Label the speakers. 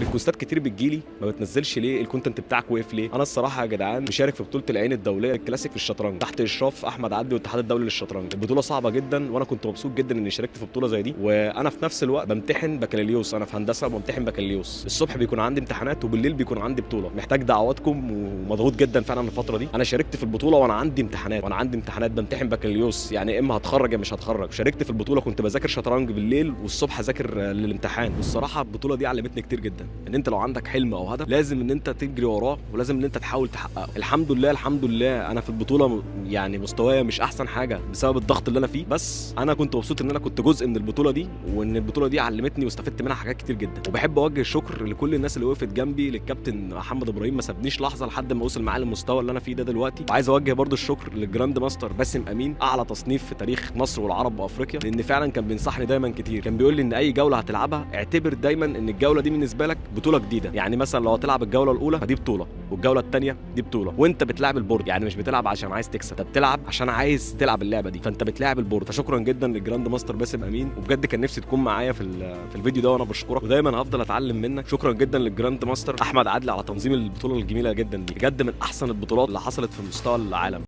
Speaker 1: requestات كتير بتجيلي: ما بتنزلش ليه؟ ال content بتاعك وقف ليه؟ انا الصراحة يا جدعان مشارك في بطوله العين الدولية الكلاسيك في الشطرنج تحت اشراف احمد عدلي والاتحاد الدولي للشطرنج. البطولة صعبة جدا، وانا كنت مبسوط جدا اني شاركت في بطوله زي دي، وانا في نفس الوقت بمتحن بكالوريوس. انا في هندسة وبمتحن بكالوريوس. الصبح بيكون عندي امتحانات وبالليل بيكون عندي بطوله. محتاج دعواتكم ومضغوط جدا فعلا الفترة دي. انا شاركت في البطولة وانا عندي امتحانات، وانا عندي امتحانات، بمتحن بكالوريوس، يعني اما هتخرج يا مش هتخرج. شاركت في البطوله، كنت بذاكر شطرنج بالليل والصبح اذاكر للامتحان. والصراحة البطولة دي علمتني كتير جدا ان انت لو عندك حلم او هدف لازم ان انت تجري وراه ولازم ان انت تحاول تحققه. الحمد لله، الحمد لله، انا في البطولة يعني مستوايا مش احسن حاجة بسبب الضغط اللي انا فيه، بس انا كنت مبسوط ان انا كنت جزء من البطولة دي، وان البطولة دي علمتني واستفدت منها حاجات كتير جدا. وبحب اوجه الشكر لكل الناس اللي وقفت جنبي، للكابتن محمد ابراهيم ما سابنيش لحظة لحد ما وصل معايا للمستوى اللي انا فيه ده دلوقتي. وعايز اوجه برضو الشكر لل grand master باسم امين، اعلى تصنيف في تاريخ مصر والعرب وافريقيا، لان فعلا كان بينصحني دايما كتير. كان بيقول لي ان اي جولة هتلعبها اعتبر دايما ان الجولة دي بالنسبة لك بطوله جديده. يعني مثلا لو هتلعب الجولة الاولى فدي بطوله، والجوله الثانية دي بطوله، وانت بتلعب ال board، يعني مش بتلعب عشان عايز تكسب، انت بتلعب عشان عايز تلعب اللعبة دي، فانت بتلعب ال board. فشكرا جدا لل grand master باسم امين، وبجد كان نفسي تكون معايا في الفيديو ده، وانا بشكرك ودايما هفضل اتعلم منك. شكرا جدا لل grand master احمد عدلي على تنظيم البطولة الجميلة جدا دي، بجد من احسن البطولات اللي حصلت في مستوى العالم.